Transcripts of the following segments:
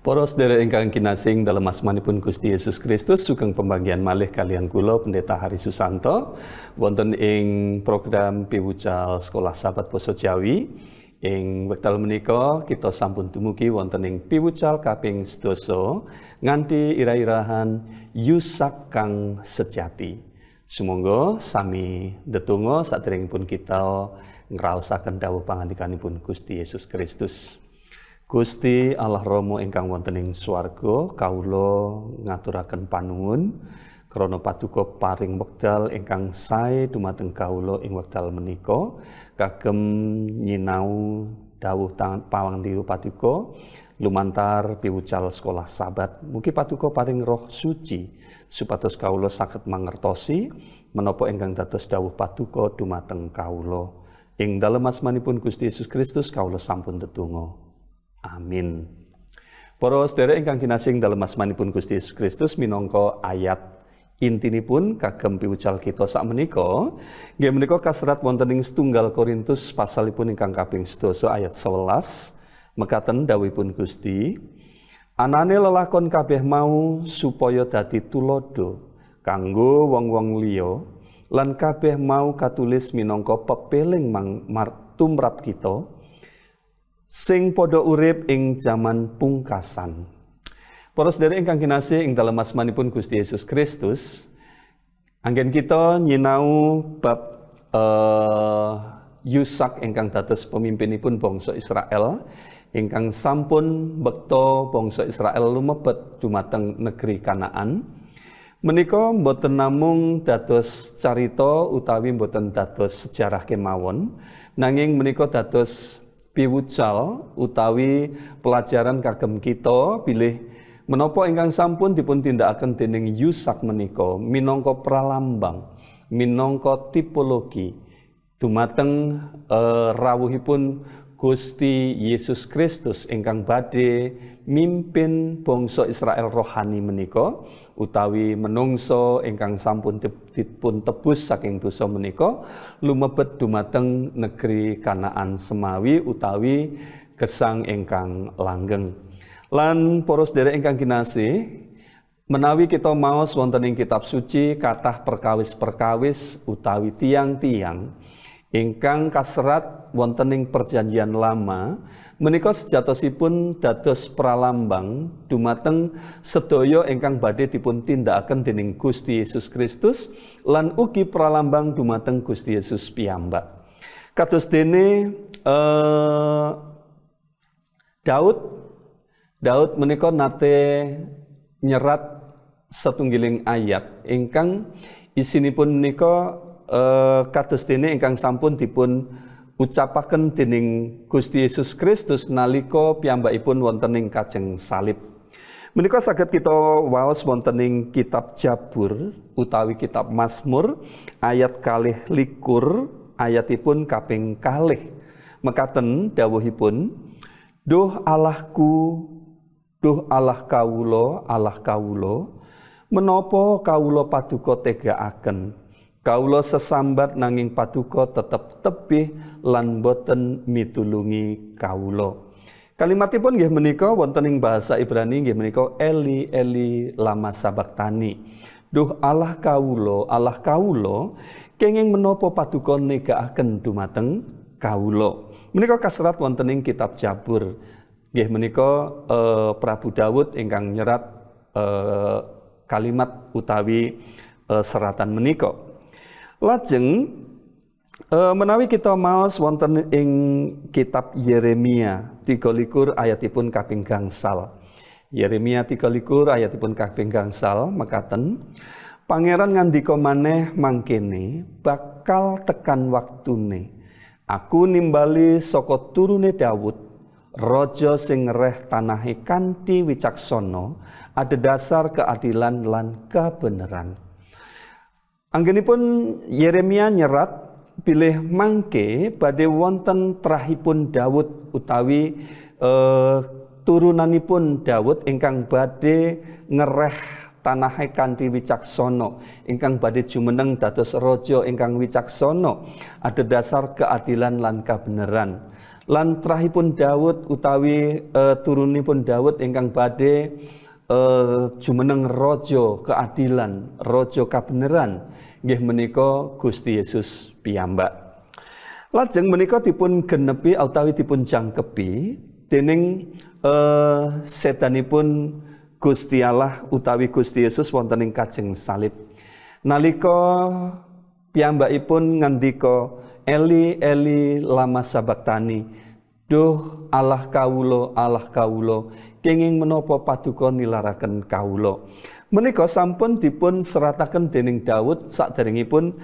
Para sedherek ingkang kinasih dalem asmanipun Gusti Yesus Kristus, sugeng pemanggihan malih kaliyan kula, Pendeta Hari Susanto, wonten ing program Piwucal Sekolah Sabat Basa Jawi. Ing wekdal menika kita sampun dumugi wonten ing piwucal kaping 7 nganti ira-irahan Yusak kang sejati. Sumangga sami ndedonga saderengipun kita ngraosaken dawuh pangandikanipun Gusti Yesus Kristus. Gusti Allah Rama ingkang wonten ing swarga, kawula ngaturaken panuwun krana paduka paring wekdal ingkang sae dumateng kawula ing wekdal menika kagem nyinau dawuh pawangdiwa paduka lumantar piwucal Sekolah Sabat. Mugi paduka paring Roh Suci supados kawula saged mangertosi menapa ingkang dados dawuh paduka dumateng kawula. Ing dalem asmanipun Gusti Yesus Kristus kawula sampun tetunggal. Amin. Para sedherek ingkang kinasih dalem asmanipun Gusti Yesus Kristus, minangka ayat intinipun kagem piwucal kita sakmenika nggih menika kaserat wonten ing 1 Korintus pasalipun ingkang kaping 7 ayat 11. Mekaten dawuhipun Gusti: "Anane lelakon kabeh mau supaya dadi tuladha kanggo wong-wong liya, lan kabeh mau katulis minangka pepeling tumrap kita sing padha urip ing jaman pungkasan." Para sedherek ingkang kinasih ing dalem asmanipun Gusti Yesus Kristus, anggen kita nyinau bab Yusak ingkang dados pemimpinipun bangsa Israel ingkang sampun bekta bangsa Israel lumebet dumateng negeri Kanaan. Menika mboten namung dados carita utawi mboten dados sejarah kemawon, nanging menika dados piwucal utawi pelajaran kagem kita bilih menapa ingkang sampun dipun tindakaken dening Yusak menika minangka pralambang, minangka tipologi dumateng rawuhipun Gusti Yesus Kristus ingkang badhe mimpin bangsa Israel rohani menika utawi menungso ingkang sampun dipun tebus saking dosa menika lumebet dumateng negeri Kanaan semawi utawi gesang ingkang langgeng. Lan para sedherek ingkang kinasih, menawi kita maos wonten ing kitab suci, kathah perkawis-perkawis utawi tiang-tiang ingkang kaserat wonten ing Perjanjian Lama menika sejatosipun dados pralambang dumateng sedaya ingkang badhe dipun tindakaken dening Gusti Yesus Kristus lan ugi pralambang dumateng Gusti Yesus piyambak. Kados dene Daud menika nate nyerat setunggiling ayat ingkang isinipun menika kados dene ingkang sampun dipun ucapaken dening Gusti Yesus Kristus nalika piyambakipun wonten ing kajeng salib. Menika saged kita waos wonten ing kitab Jabur utawi kitab Mazmur ayat 22 ayatipun kaping 2. Mekaten dawuhipun: "Duh Allahku, duh Allah kawula, Allah kawula, menapa kawula paduka tegakaken? Kawula sesambat nanging paduka tetep tebih lan boten mitulungi kawula." Kalimatipun nggih menika wonten ing bahasa Ibrani nggih menika "Eli Eli lama sabaktani". Duh Allah kawula, Allah kawula, kenging menapa paduka negakaken dumateng kawula? Menika kaserat wonten ing kitab Jabur. Nggih menika Prabu Dawud ingkang nyerat kalimat utawi seratan menika. Lajeng menawi kita maos wonten ing kitab Yeremia 23 ayatipun kaping 5. Yeremia 23 ayatipun kaping 5 mekaten: "Pangeran ngandika maneh mangkene, bakal tekan waktune aku nimbali saka turune Daud raja sing ngereh tanahe kanthi wicaksana adhedhasar keadilan lan kebenaran." Anggenipun Yeremia nyerat bilih mangke badhe wonten trahipun Daud utawi turunanipun Daud ingkang badhe ngereh tanahe kanthi wicaksana, ingkang badhe jumeneng dados raja ingkang wicaksana adhedhasar keadilan lan kebenaran. Lan trahipun Daud utawi turunipun Daud ingkang badhe jumeneng raja keadilan, raja kabeneran nggih menika Gusti Yesus piyambak. Lajeng menika dipun genepi utawi dipun jangkepi dening sedanipun Gusti Allah utawi Gusti Yesus wonten ing kajeng salib. Nalika piyambakipun ngandika, "Eli Eli lama sabaktani, duh Allah kawula, Allah kawula, kenging menapa paduka nilaraken kawula." Menika sampun dipun serataken dening Daud saderengipun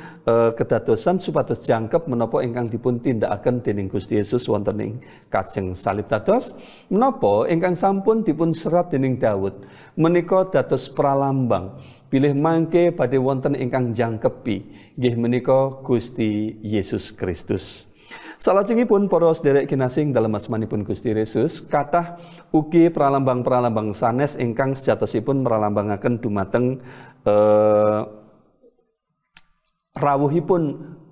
kedadosan supados jangkep menapa ingkang dipun tindakaken dening Gusti Yesus wonten ing kajeng salib. Dados menapa ingkang sampun dipun serat dening Daud menika dados pralambang bilih mangke badhe wonten ingkang jangkepi, nggih menika Gusti Yesus Kristus. Salajengipun, para sederek kinasih dalem asmanipun Gusti Yesus, kathah ugi pralambang-pralambang sanes ingkang sejatosipun mralambangaken dumateng rawuhipun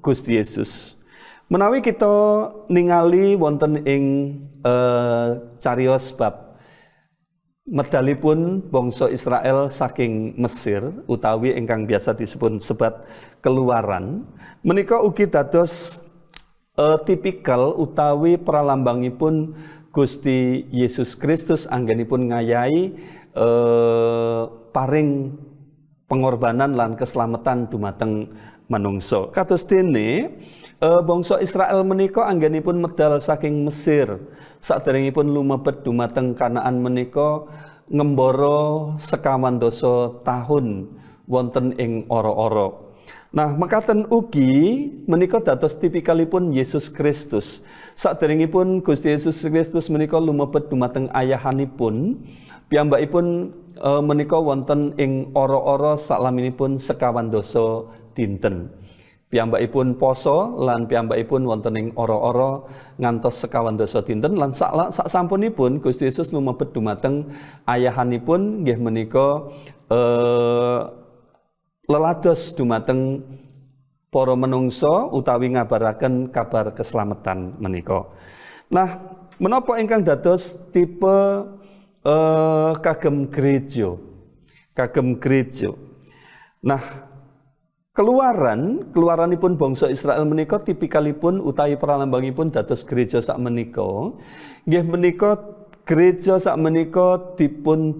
Gusti Yesus. Menawi kita ningali wonten ing cariyos bab medalipun bangsa Israel saking Mesir utawi ingkang biasa disebut sebat Keluaran, menika ugi dados tipikal utawi pralambangipun Gusti Yesus Kristus anggenipun ngayahi paring pengorbanan lan keselamatan dumateng manungsa. Kados dene bangsa Israel menika anggenipun medal saking Mesir saderengipun lumebet dumateng Kanaan menika ngembara 25 tahun wonten ing ora-ora. Nah, mekaten ugi menika dados tipikalipun Yesus Kristus. Saderengipun Gusti Yesus Kristus menika lumebet dumateng ayahanipun, piyambakipun menika wonten ing ora-ora saklaminipun 25 dinten. Piyambakipun poso lan piyambakipun wonten ing ora-ora ngantos 25 dinten, lan sak, sak sampunipun Gusti Yesus lumebet dumateng ayahanipun nggih menika lelados dumateng para menungso utawi ngabaraken kabar keselamatan menika. Nah, menapa ingkang dados tipe kagem gereja? Kagem gereja. Nah, keluaranipun bangsa Israel menika tipikalipun utawi pralambangipun dados gereja sak menika. Nggih menika gereja sak menika dipun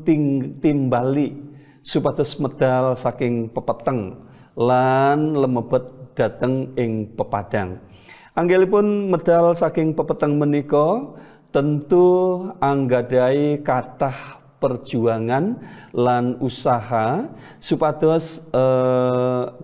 timbali supados medal saking pepeteng lan lemebet dateng ing pepadang. Anggenipun medal saking pepeteng menika tentu anggadhahi kathah perjuangan lan usaha supados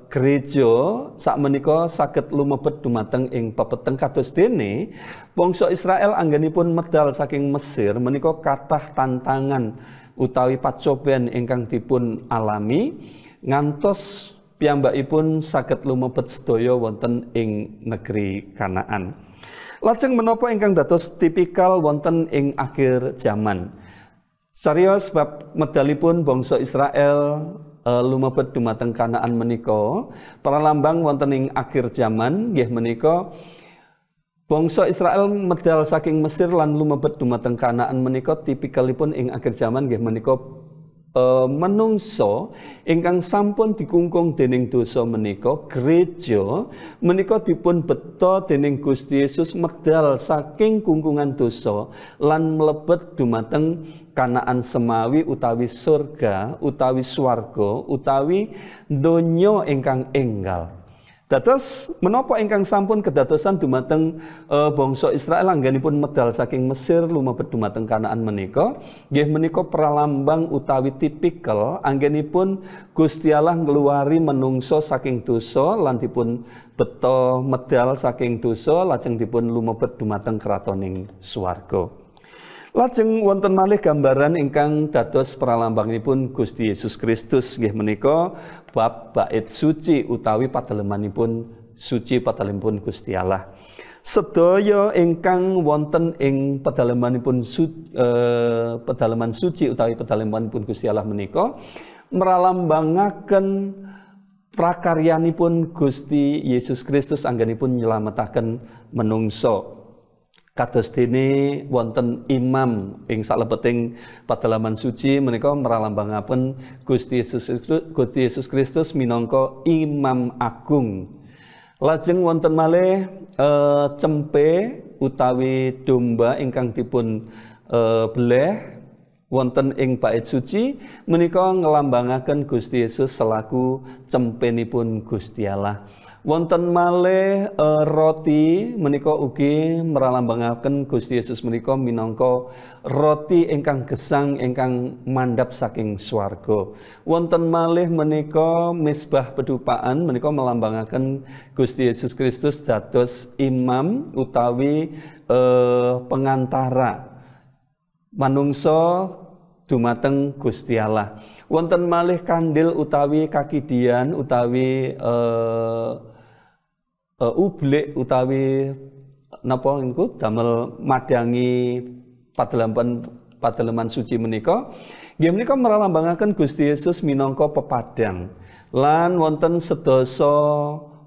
gereja sakmenika saged lumebet dumateng ing pepeteng, kados dene bangsa Israel anggenipun medal saking Mesir menika kathah tantangan utawi pacoben ingkang dipun alami ngantos piyambakipun saged lumebet sedaya wonten ing negeri Kanaan. Lajeng menapa ingkang dados tipikal wonten ing akhir zaman? Cariyos bab medalipun bangsa Israel lumebet dumateng Kanaan menika pralambang wonten ing akhir zaman, nggih menika bangsa Israel medal saking Mesir lan lumebet dumateng Kanaan menika tipikalipun ing akhir zaman, nggih menika menungso ingkang sampun dikungkung dening dosa menika, gereja menika dipun beto dening Gusti Yesus medal saking kungkungan dosa lan mlebet dumateng Kanaan semawi utawi surga utawi swarga utawi donya ingkang enggal. Dados menapa ingkang sampun kedadosan dumateng bangsa Israel anggenipun medal saking Mesir lumebet dumateng Kanaan menika, nggih menika pralambang utawi tipikal anggenipun Gusti Allah ngluwari menungso saking dosa lan dipun beto medal saking dosa, lajeng dipun lumebet dumateng kratoning swarga. Lajeng wonten malih gambaran ingkang dados pralambangipun Gusti Yesus Kristus, nggih menika bab bait suci utawi padalemanipun suci, padalemanipun Gusti Allah. Sedaya ingkang wonten ing pedalemanipun pedaleman suci utawi pedalemanipun Gusti Allah menika mralambangaken prakaryanipun Gusti Yesus Kristus anggenipun nyelametaken menungso. Kados dene wonten imam ing salebeting padalaman suci menika meralambangaken Gusti Yesus Kristus minangka imam agung. Lajeng wonten malih cempe utawi domba ingkang dipun beleh wonten ing bait suci menika nglambangaken Gusti Yesus selaku cempenipun Gusti Allah. Wonten malih roti menika ugi meralambangaken Gusti Yesus menika minangka roti ingkang gesang ingkang mandhap saking swarga. Wonten malih menika misbah pedupaan menika melambangaken Gusti Yesus Kristus dados imam utawi pengantara manungsa dumateng Gusti Allah. Wonten malih kandil utawi kakidian utawi ublik utawi napa niku damel madangi padaleman suci menika nggih menika meralambangaken Gusti Yesus minangka pepadang. Lan wonten sedasa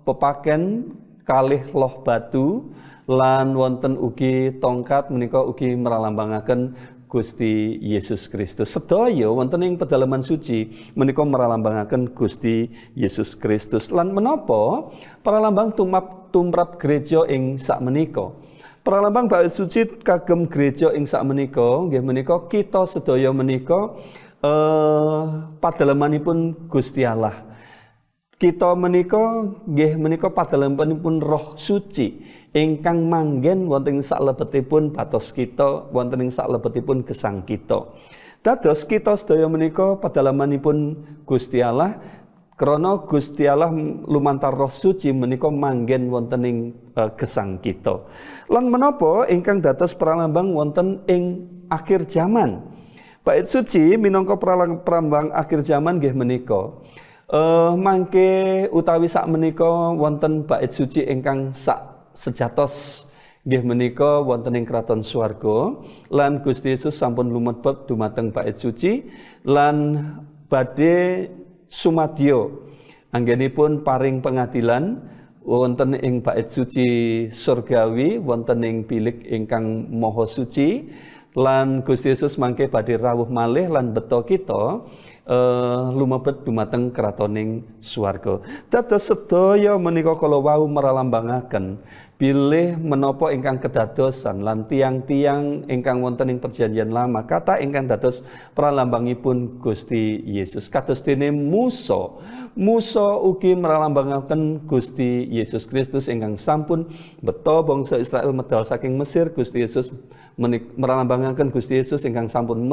pepaken kalih loh batu lan wonten ugi tongkat menika ugi meralambangaken Gusti Yesus Kristus. Sedaya wonten ing pedalaman suci menika meralambangaken Gusti Yesus Kristus. Lan menapa pralambang tumap tumrap gereja ing sakmenika? Pralambang bait suci kagem gereja ing sakmenika nggih menika kita sedaya menika padalemanipun Gusti Allah. Kita menika nggih menika padalemanipun Roh Suci ingkang manggen wonten ing saklebetipun batos kita, wonten ing saklebetipun gesang kita. Dados kita sedaya menika padalemanipun Gusti Allah krana Gusti Allah lumantar Roh Suci menika manggen wonten ing gesang kita. Lan menapa ingkang dados pralambang wonten ing akhir zaman? Bait suci minangka pralambang akhir zaman nggih menika mangke utawi sak menika wonten bait suci ingkang sak sejatos nggih menika wonten ing kraton swarga lan Gusti Yesus sampun lumebet dumateng bait suci lan badhe sumadyo anggenipun paring pengadilan wonten ing bait suci surgawi wonten ing bilik ingkang maha suci. Lan Gusti Yesus mangke badhe rawuh malih lan beto kita lumebet dumateng kratoning swarga. Dados sedaya menika kala wau meralambangaken bilih menapa ingkang kedadosan lan tiang-tiang ingkang wonten ing perjanjian lama kata ingkang dados pralambangipun Gusti Yesus. Kados dene Musa, Musa ugi meralambangaken Gusti Yesus Kristus ingkang sampun beto bangsa Israel medal saking Mesir. Gusti Yesus meralambangaken Gusti Yesus ingkang sampun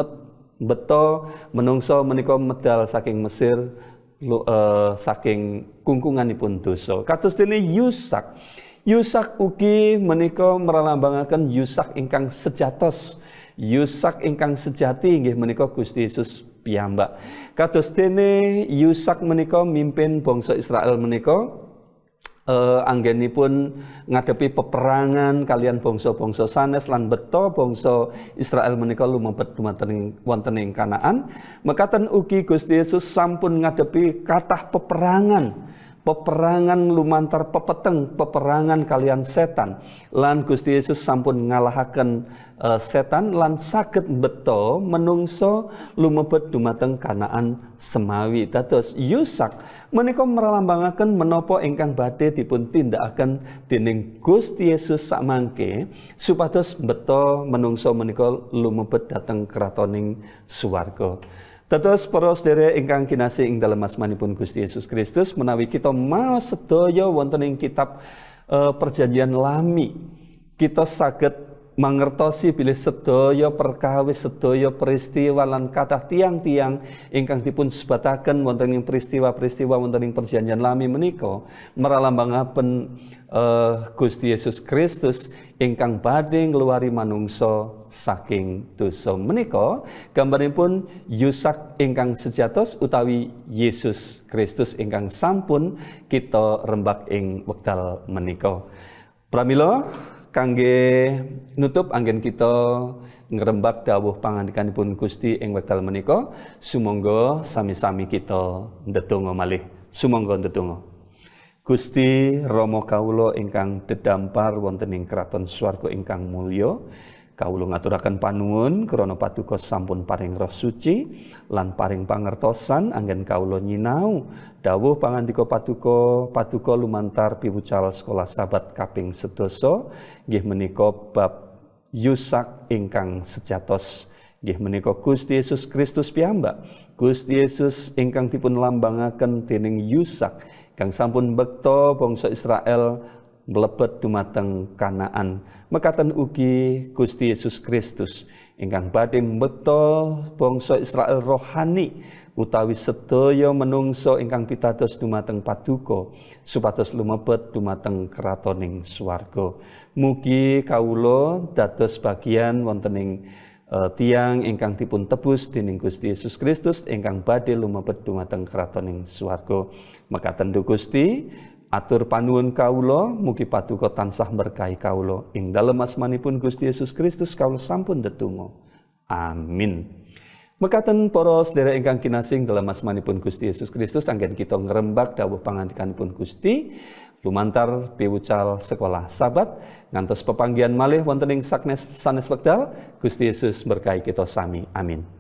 beto menungso menika medal saking Mesir, saking kungkunganipun dosa. Kados dene Yusak. Yusak ugi menika meralambangaken Yusak ingkang sejatos. Yusak ingkang sejati nggih menika Gusti Yesus piyambak. Kados dene Yusak menika mimpin bangsa Israel menika anggenipun ngadepi peperangan kalian bangsa-bangsa sanes lan beto bangsa Israel menika lumebet dumateng wonten ing Kanaan. Mekaten ugi Gusti Yesus sampun ngadepi kathah peperangan, peperangan lumantar pepeteng, peperangan kalian setan. Lan Gusti Yesus sampun ngalahaken setan lan saged beto menungso lumebet dumateng Kanaan semawi. Dados Yusak menika meralambangaken menapa ingkang badhe dipun tindakaken dening Gusti Yesus sakmangke supados beto menungso menika lumebet dhateng kratoning swarga. Dados para sedherek ingkang kinasih ing dalem asmanipun Gusti Yesus Kristus, menawi kita maos sedaya wonten ing kitab Perjanjian Lami, kita saged mangertosi bilih sedaya perkawis, sedaya peristiwa lan kathah tiang-tiang ingkang dipun sebataken wonten ing peristiwa-peristiwa wonten ing Perjanjian Lami menika meralambangaken Gusti Yesus Kristus ingkang badhe ngluwari manungsa saking dosa. Menika gambaripun Yusak ingkang sejatos utawi Yesus Kristus ingkang sampun kita rembak ing wekdal menika. Pramila kangge nutup anggen kita ngrembak dawuh pangandikanipun Gusti ing wekdal menika, sumangga sami-sami kita ndedonga malih. Sumangga ndedonga. Gusti Rama kawula ingkang dedampar wonten ing kraton swarga ingkang mulya, kawula ngaturaken panuwun krana paduka sampun paring Roh Suci lan paring pangertosan anggen kawula nyinau dawuh pangandika paduka, paduka lumantar piwucal Sekolah Sabat kaping 7, nggih menika bab Yusak ingkang sejatose, nggih menika Gusti Yesus Kristus piyambak. Gusti Yesus ingkang dipun lambangaken dening Yusak kang sampun bekta bangsa Israel mlebet dumateng Kanaan. Mekaten ugi Gusti Yesus Kristus ingkang badhe mbekta bangsa Israel rohani utawi sedaya menungso ingkang pitados dumateng paduka supados lumebet dumateng kratoning swarga. Mugi kawula dados bagian wonten ing tiyang ingkang dipun tebus dening Gusti Yesus Kristus ingkang badhe lumebet dumateng kratoning swarga. Mekaten, Gusti, atur panuwun kawula, mugi paduka tansah berkahi kawula. Ing dalem asmanipun Gusti Yesus Kristus kawula sampun ndedonga. Amin. Mekaten, para sedherek ingkang kinasih dalem asmanipun Gusti Yesus Kristus, anggen kita ngrembak dawuh pangandikanipun Gusti lumantar piwucal Sekolah Sabat ngantos pepanggihan malih wonten ing saknes sanes wekdal. Gusti Yesus berkahi kita sami. Amin.